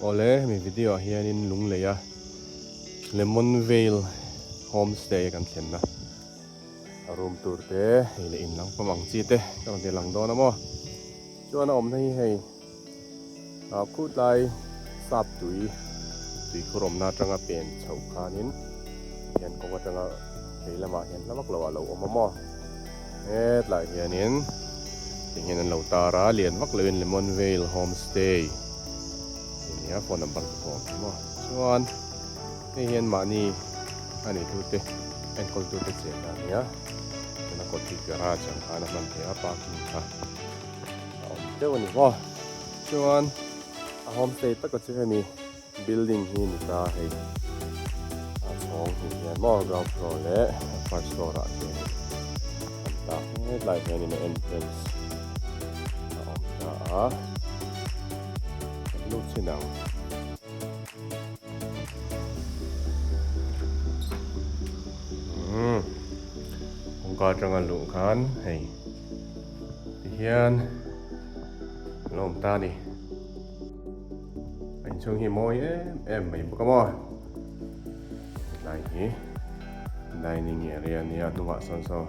Awle hemi video ah hianin Lungleia Lemon Vale Homestay kan thlenna a room tur te hei leh in lang pam ang chi te ka rawn ti lang dawn a maw. Chuan a awmna hi hei ah khutlai sap tui tui khur awmna atanga pen chhoh khanin hian kawng atanga vei lamah hian hla vak loh ah a lo awm a maw. Hetlai hianin ti hian an lo tar a, lian vak loin Lemon Vale Homestay tih nia phone number te pawh a awm maw. Chuan hei hian mahni a neitute enkawltute chenna a nia, chuan a kawt hi garage ang khan a hman theih a, parking kha a awm deuh a ni maw. Chuan a homestay taka chu hemi Building hi ni ta hei a chhawng hnih hian maw ground floor leh a first floor ah khianin an ta hetlai hianin a entrance a awm ta a kan lut chin ang. Umm kawngka atanga luh khan hei tihian a lo awm ta a ni. A inchhung hi mawi em em mai bawk a maw hetlai hi dining area a nia hnungah sawn saw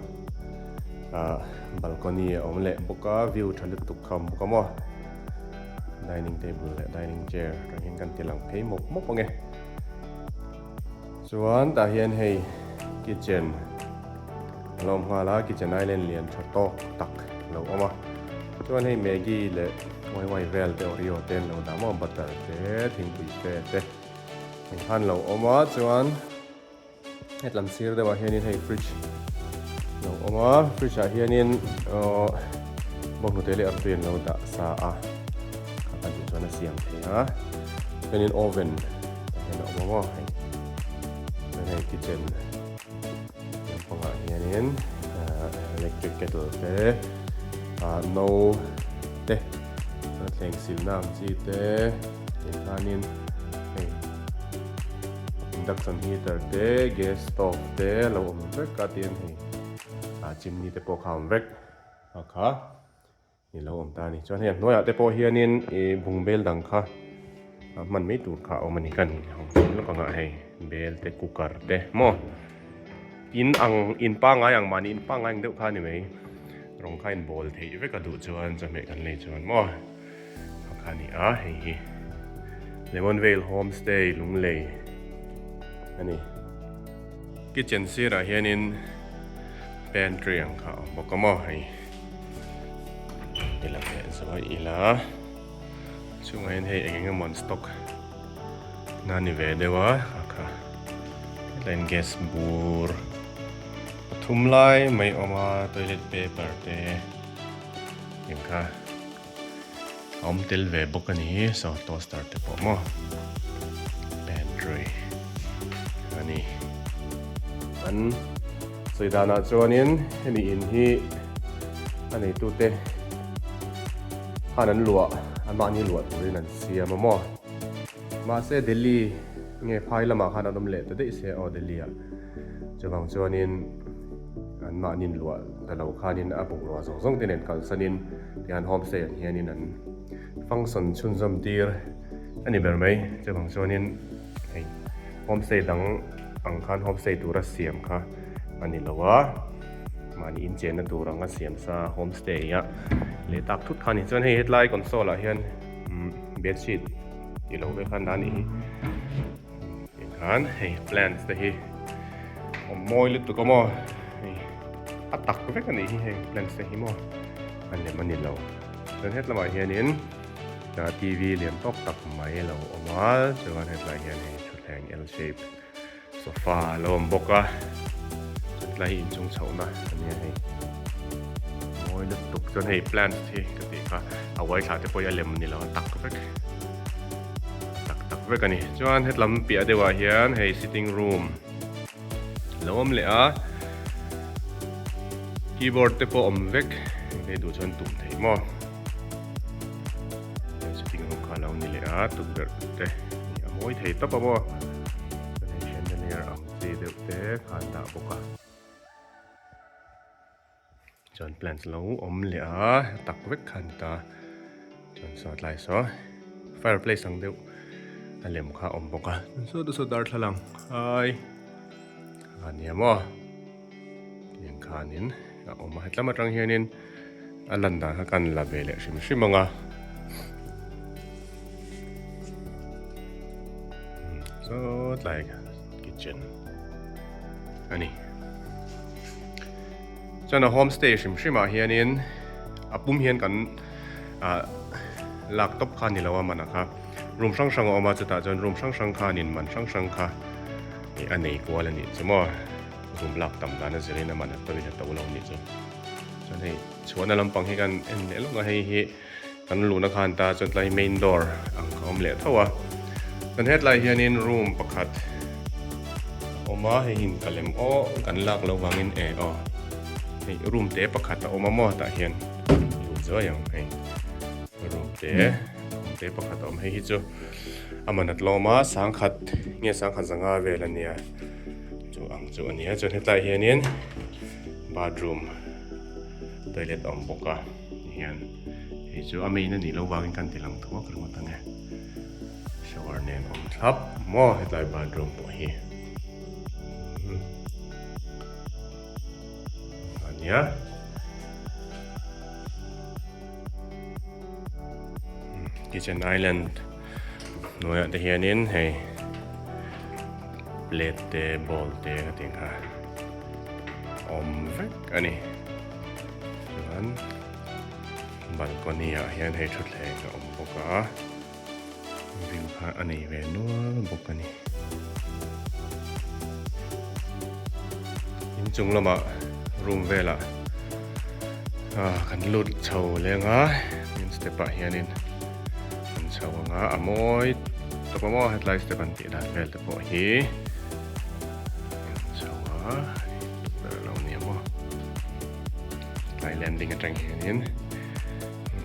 ah balcony a awm leh bawk a view tha lutuk kha a awm bawk a maw dining table leh dining chair atang hian kan ti lang phei mawp mawp ang e chuan tah hian hei kitchen a lo awm nghal a kitchen island lian tha tawk tak a lo awm a chuan hei maggi leh wai wai vel te oreo te an lo dah maw butter te thingpui fe te eng khan lo awm a chuan hetlam sir deuh ah hianin hei fridge lo awm a fridge ah hianin aww bawnghnute leh artui an lo dah sa a kha kan tih chuan a siam thei a chuanin oven tah hian a awm a maw hei chuan hei kitchen Lampangah hianin electric kettle te ah no te chuan thleng silna ang chi te tiang khanin hei induction heater te gas stove te a lo awm vek a tin hei ah chimney te pawh kha a awm vek a kha. Ni lo awm ta a ni. Chuan hei a hnuaiah te pawh hianin ih bungbel dang kha a hman mai tur kha a awm a ni. Kan hawng chhin lawk ang a hei bel te cooker te maw in ang in pangngai ang mahni in pangngai ang deuh kha a ni mai. Rawng kha inbawl theih vek a duh chuan chawhmeh kan lei chuan maw a kha a ni a hei hi Lemon Vale Homestay Lunglei a ni. Kitchen sirah hianin pantry ang kha a awm bawk a maw hei. Ila leh zuai ila chungah hian hei eng eng emaw an stock na ni ve deuh a a kha hetah hian gas bur pathum lai mai a awm a toilet paper te eng kha a awm tel ve bawk a ni saw toaster te pawh maw pantry a ni an. Sawi danah chuanin hemi in hi a neitute khan an luah an mahni luah turin an siam a maw? Mahse Delhi nge phai lamah khan an awm leh ta daih se aw Delhi ah chuvang chuanin an mahni luah ta lo khanin a bungrua zawng zawng te nen kalsanin tihian homestay ah hianin an function chhunzawm tir a ni ber mai chuvang chuanin hei homestay dang ang khan homestay tura siam kha a ni lo a mahni inchenna tur anga siam sa homestay a leh tak thut kha a ni chuan hei hetlai console ah hian umm bedsheet tih loh vek khan dah a nih hi tikhan hei plants te hi awm mawi lutuk a maw hei a tak vek a nih hi hei plants te hi maw a lem a ni lo chuan hetlamah hianin T_V lian tawk tak mai a lo awm a chuan hetlai hian hei thutthleng L shape sofa a lo awm bawk a chuan hetlai hi inchung chhohna a nia hei mawi lutuk chuan hei plant hi ka tih kha a uai thla te pawh hi a lem ni lo a tak vek a tak tak vek a ni chuan hetlam piah deuhah hian hei sitting room a lo awm leh a keyboard te pawh awm vek hei duh chuan tum thei maw. Sitting room kha a lo ni leh a tukverh te a mawi thei tawp a maw chuan hei chandelier ang chi deuh te kha an dah bawk a chuan plants lo awm leh a tak vek kha a ni ta chuan saw tlai saw fireplace ang deuh. A lem kha a awm bawk a sawtah saw darthlalang hai a nia maw tiang khanin a awm a hetlam atang hianin a lan dan kha kan la ve leh hrim hrim ang a sawtlai kha kitchen a ni chuan a homestay hrim hrim ah hianin a pum hian kan ah lak tawp kha a ni lo a man a kha. Room hrang hrang a awm a, chutah chuan room hrang hrang khanin man hrang hrang kha ih a nei kual a nih chu maw. Room lak tam dan a zirin a man a to in a to lo a nih chu. Chuan hei chhuahna lampang hi kan en leh lawk a, hei hi kan luhna khan ta chuan tlai main door ang kha a awm leh tho a. Chuan hetlai hianin room pakhat a awm a, hei hi ka lem aw kan lak loh vangin e aw hei room te pakhat a awm a maw tah hian lut zuai ang hei room te. Te pakhat a awm hei hi chu a man a tlawm a sangkhat nge sangkhat zanga vel a nia chu ang chu a nia chuan hetlai hianin bathroom toilet a awm bawk a tihian hei chu a main a nih loh vangin kan ti lang thuak ringawt ang e shower nen awm thlap maw hetlai bathroom pawh hi a nia. Kitchen island hnuaiah te hianin hei plate te bowl te ka tih kha awm vek a ni chuan balcony ah hian hei thutthleng a awm bawk a view kha a nei ve nual bawk a ni inchung lamah room velah ah kan lut chho leng a tin step ah hianin an chho ang a a mawi tawp a maw hetlai step an tih dan vel te pawh hi an chho a tukverh a lo ni a maw tlai landing atang hianin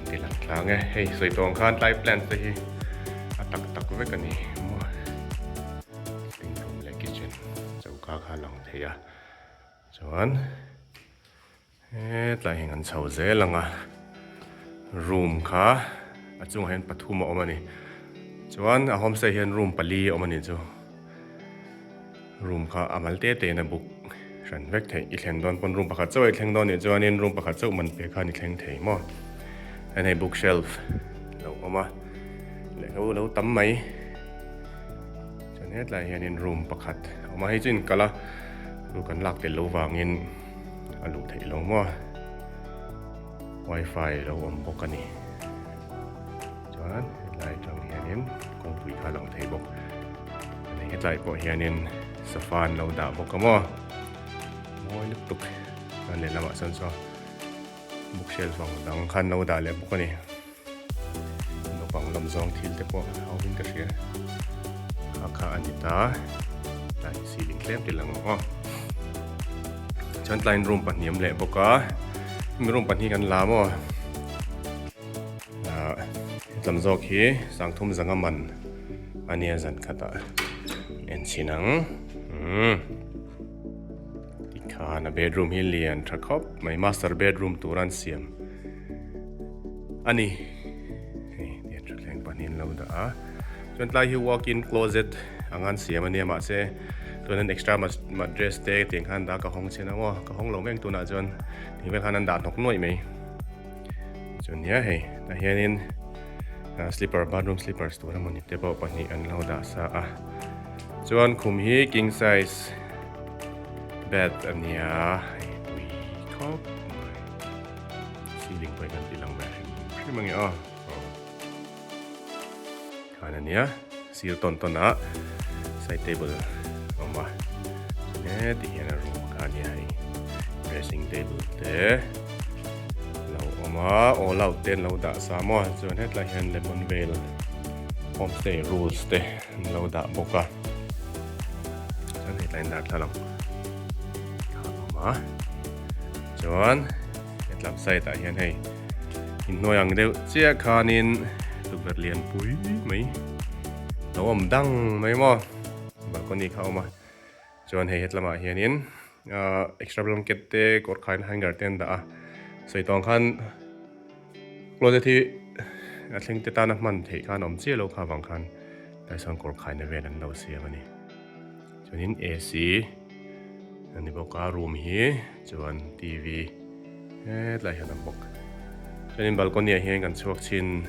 Ti lang tlang e, hei sawi tawh ang khan tlai plant te hi a tak tak vek a ni maw sitting room leh kitchen choka kha a lang thei a chuan hetlai hi an chho zel ang a room kha a chungah hian pathum a awm a ni chuan a homestay hian room pali a awm a ni chu. Room kha a mal te te in a book hran vek theih. I thlen dawn pawn room pakhat chauh a i thleng dawn nih chuanin room pakhat chauh man pe khan i thleng thei maw. Heng hei book shelf lo awm a, lehkhabu lo tam mai. Chuan hetlai hianin room pakhat a awm a, hei chu inkal a lu kan lak tel lo vangin a luh theih lo maw. Wifi lo awm bawk a ni. Chuan hetlai atang hianin kawngpui kha a lang thei bawk. Ani hetlai pawh hianin sofa an lo dah bawk a maw. Mawi lutuk chuan lehlamah sawn saw bookshelf ang dang kha an lo dah leh bawk a ni. Naupang lam zawng thil te pawh a awmin ka hria. Kha kha a ni ta. Tlai ceiling tlem te lang ang aw. Chuan tlaiin room pahnih a awm leh bawk a. Hemi room pahnih kan la maw. Ah hetlam zawk hi sangthum zanga man a nia zan khatah en chhin ang umm tikhan a bedroom hi lian tha khawp mai master bedroom tur an siam a ni hei lian tha thleng pahnih an lo dah a chuan tlai hi walk in closet ang an siam a nia mahse chuan an extra mattress te tiang khan dah ka hawng chhin ang aw ka hawng lo mek tunah chuan tiang vel khan an dah hnawk nuaih mai. Chuan nia hei tah hianin slipper bathroom slippers tur emawni te pawh pahnih an lo dah sa a chuan khum hi king size bed a nia hei pui khawp mai ceiling pawh hi kan tih lang ve hrim hrim ange aw khan a nia sir tawn tawn ah side table a awm a chuan heti hian a room kha a nia hei dressing table te lo awm a all out te an lo dah sa maw chuan hetlai hian lemon veil homestay rules te an lo dah bawk a chuan hetlai in darthlalang kha a awm a chuan hetlam side ah hian hei inhnuai ang deuh chiah khanin tukverh lian pui mai lo awm dang mai maw balcony kha a awm a chuan hei hetlamah hianin ahh extra blanket te kawr khaina hanger te an dah a sawi tawng khan closet hi a thleng te tana hman theih khan a awm chiah lo kha avang khan. Tlai sawn kawr khaina vel an lo siam a ni. Chuanin AC a ni bawk a room hi chuan TV hetlai hian a awm bawk. Chuanin balcony ah hian kan chhuak chhin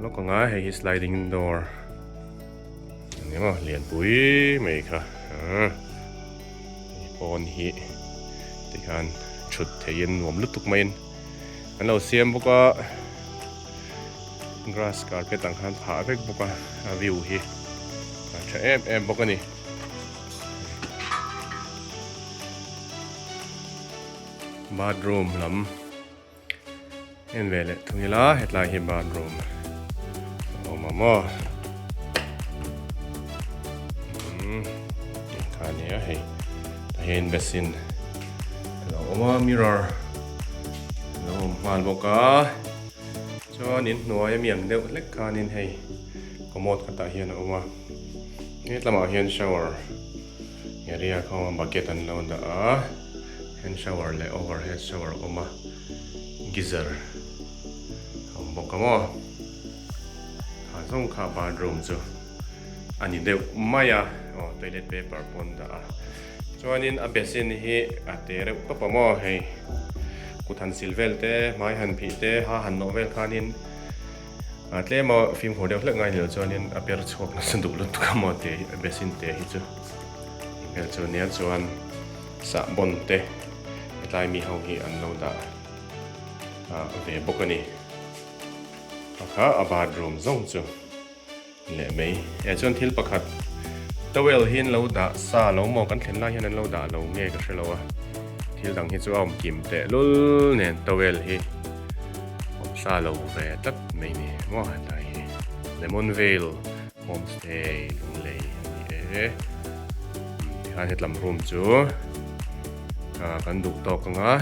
lawk ang a hei hi sliding door a ni maw lianpui mai kha ahh hei pawn hi tikhan thut theihin nuam lutuk maiin an lo siam bawk a. Grass carpet ang khan phah vek bawk a a view hi a tha em em bawk a ni. Bathroom lam en ve leh thung ila hetlai hi bathroom a awm a maw umm kha a nia hei tah hian basin a lo awm a mirror a lo awm nghal bawk a. Chuan in hnuai ami ang deuh hlek khanin hei commode khatah hian a awm a, hetlamah hian shower area kha a awm a bucket an lo dah a, hand shower leh overhead shower a awm a, geyser a awm bawk a maw, kha zawng kha bathroom chu a ni deuh mai a, aw toilet paper pawh an dah a. Chuanin a basin hi a te reuh tawp a maw hei kut han sil vel te hmai han phih te ha han nawh vel khanin a tlem a fimkhur deuh hlek ngai ni lo chuanin a per chhuak nasa duh lutuk a maw te hi a basin te hi chu eng vel chu nia chuan sahbawn te hetlai mi ho hi an lo dah ve bawk a ni a kha a bathroom zawng chu. Leh mai. Eh chuan thil pakhat towel hi an lo dah sa lo maw kan thlen lai hian an lo dah lo nge ka hre lo a thil dang hi chu a awm kim teh lul nen towel hi awm sa lo ve tlat mai ni maw helai hi Lemon Vale Homestay Lunglei a ni e tikhan hetlam room chu ah kan duh tawk ang a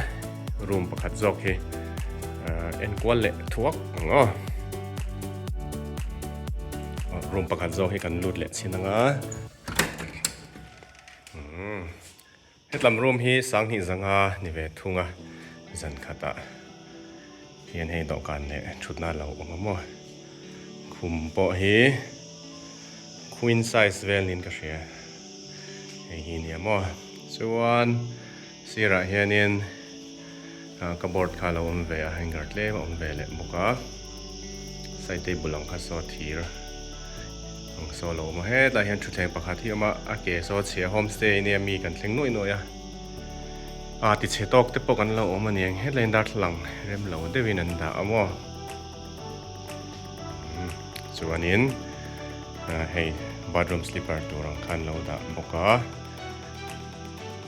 room pakhat zawk hi ah enkual leh thuak ang aw. Room pakhat zawk hi kan lut leh chhin ang a hetlam room hi sanghnih zanga ni ve thung a zan khatah hian hei dawhkan leh thutna a lo awm a maw khum pawh hi queen size vel niin ka hria hei hi nia maw chuan sirah hianin cupboard kha a lo awm ve a hanger tlem a awm ve leh bawk a side table ang kha saw thir ang saw a lo awm a hetlai hian thutthleng pakhat hi a awm a a ke saw a chhia homestay nia mi kan thleng nuaih nuaih a ah ti chhe tawk te pawh kan lo awm a niang hetlai hian darthlalang rem lo deuhin an dah a maw chuanin hei bathroom slipper tur ang khan lo dah bawk a.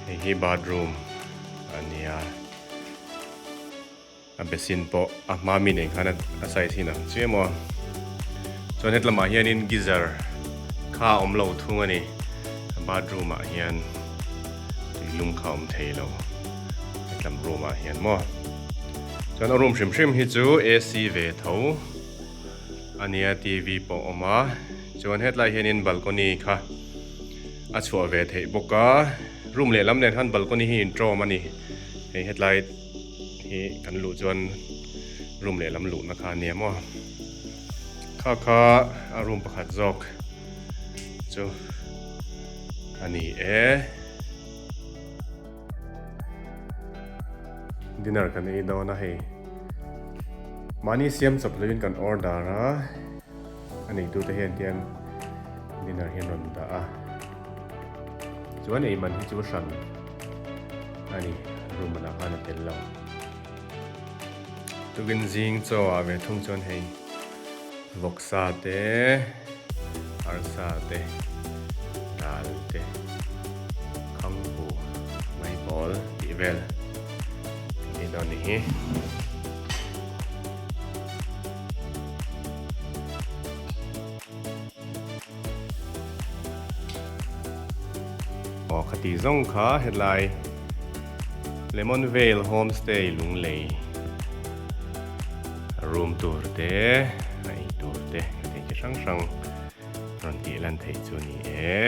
Hei hi bathroom a nia a basin pawh a hma mi nen khan a size hi inang chiah maw chuan hetlamah hianin geyser kha a awm lo thung a ni bathroom ah hian tuilum kha a awm thei lo hetlam room ah hian maw chuan a room hrim hrim hi chu AC ve tho a nia T_V pawh a awm a chuan hetlai hianin balcony kha. A chhuah ve theih bawk a, room lehlam nen khan balcony hi intawm a ni. Hei hetlai hi kan luh chuan room lehlam luhna kha a nia maw. Kha kha a room pakhat zawk chu a ni e. Dinner kan ei dawn a hei. Mahni siam chawp lovin kan order a. A neitute hian tian dinner hi an rawn dah a chuan ei man hi chu hran a ni room ah khan a tel lo tukin zing chaw ah ve thung chuan hei vawksa te arsa te dal te khanghu mai bawl tih vel ei dawn ni hi. Aw khati zawng kha hetlai Lemon Vale Homestay Lunglei room tur te a ei tur te ka tih chi hrang hrang rawn tih lan theih chu ni e.